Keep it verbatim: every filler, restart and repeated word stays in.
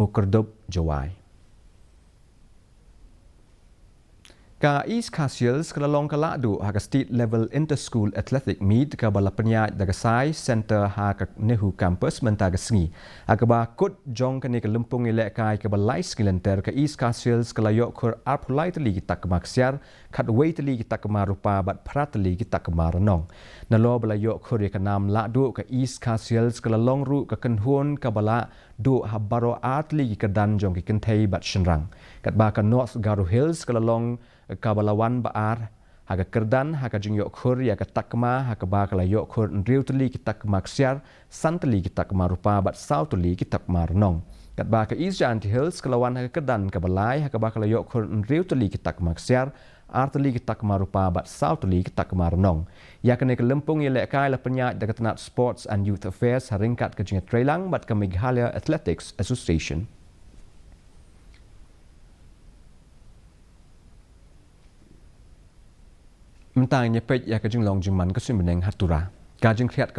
Mukerdop Jowai. Ka East Khasi Hills ka la long ka lahduh ha ka State Level Inter-School Athletic Meet kaba la pynïaid da ka Sai Centre ha ka NEHU Campus mynta ka sngi. Ha kaba kut jong kane ka lympung ïalehkai kaba lai sngi lynter, ka East Khasi Hills ka la ïoh khur arphew lai tylli ki takma ksiar, khatwei tylli ki takma rupa bad phra tylli ki takma rnong. Nalor ba la ïoh khur ïa ka nam lahduh, ka East Khasi Hills ka la long ruh ka kynhun kaba lahduh ha baroh ar tylli ki kyrdan jong ki kynthei bad shynrang. Katba ka North Garo Hills ka la long kaba la wan ba ar ha ka kyrdan ha ka jingïoh khur ïa ka takma, ha kaba ka la ïoh khur hynriew tylli ki takma ksiar, san tylli ki takma rupa bad saw tylli ki takma rnong. Katba ka East Jaintia Hills ka la wan ha ka kyrdan kaba lai, ha kaba ka la ïoh khur hynriew tylli ki takma ksiar, ar tylli ki takma rupa bad saw tylli ki takma rnong. Ïa kane ka lympung ïalehkai la pynïaid da ka tnat Sports and Youth Affairs ha ryngkat ka jingïatreilang bad ka Meghalaya Athletics Association. Mynta ngin ïa peit ïa ka jinglong jingman ka suiñ bneng ha Tura. Ka jingkhriat